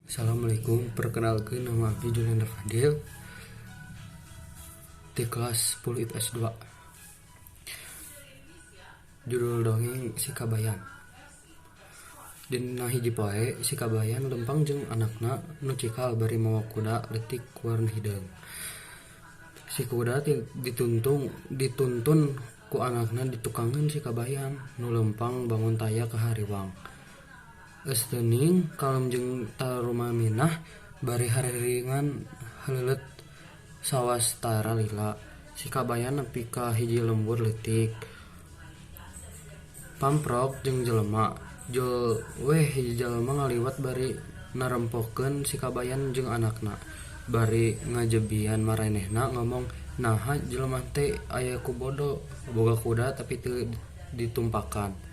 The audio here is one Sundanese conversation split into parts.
Assalamualaikum, perkenalkan nama abdi Juliandra Fadil di kelas 10 IPS 2. Judul dongeng Si Kabayan. Dina hiji poe si Kabayan lempang jeung anakna nu cikal bari mawa kuda leutik warna hideung. Si kuda dituntun ku anakna ditukangeun si Kabayan nu lempang bangun taya ka hariwang. Eus teuning kalem jeung tarumaminah bari hariringan haleuleut sawastara lila. Si Kabayan nepi ka hiji lembur leutik. Pamprok jeung jelema. Jol weh hiji jelema ngaliwat bari narempokeun si Kabayan jeung anakna. Bari ngajebian maranehna ngomong, naha jelema teh aya ku bodo boga kuda tapi teu ditumpakan.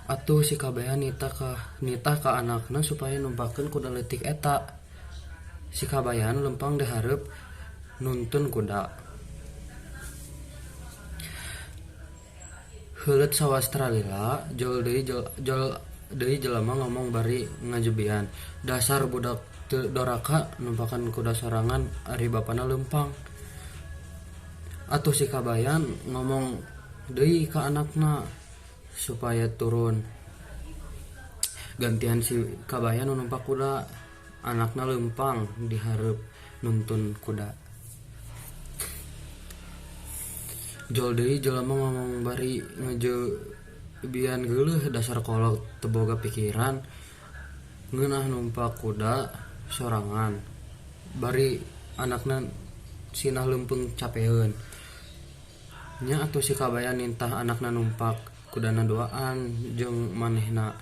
Atuh si Kabayan nitah ka anakna supaya numpakeun kuda leutik eta. Si Kabayan lempang di hareup nuntun kuda. Heuleut sawastra lila, jol deui jelema ngomong bari ngajebian. Dasar budak teu doraka numpakan kuda sorangan ari bapana lempang. Atuh si Kabayan ngomong deui ka anakna supaya turun. Gantian si Kabayan nu numpak kuda, anakna lempang di hareup nuntun kuda. Jol deui jelema ngomong bari ngajebian geuleuh dasar kolot teu boga pikiran ngeunah numpak kuda sorangan bari anakna sinah leumpeng capeun. Nya atuh si Kabayan nintah anakna numpak kudana duaan jeung manehna.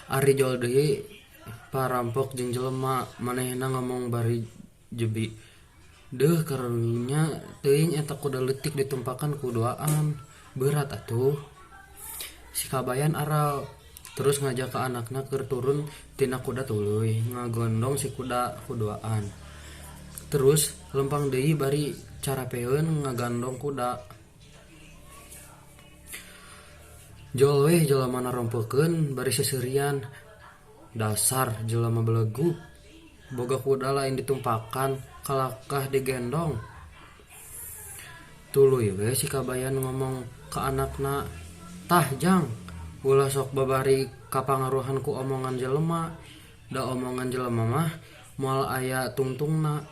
Ari jol deui parampok jeung jelema, manehna ngomong bari jebi. Deuh karunya teuing eta kuda leutik ditumpakan ku duaan, berat atuh. Si Kabayan aral terus ngajak ka anakna keur turun tina kuda tuluy ngagondong si kuda ku duaan. Terus lempang deui bari carapeun ngagandong kuda. Jol weh jelema narompokeun bari seuseurian. Dasar jelema belegug boga kuda lain ditumpakan kalakah digendong. Tuluy we si Kabayan ngomong ka anakna, tah jang ulah sok babari kapangaruhan ku omongan jelema, da omongan jelema mah moal aya tungtungna.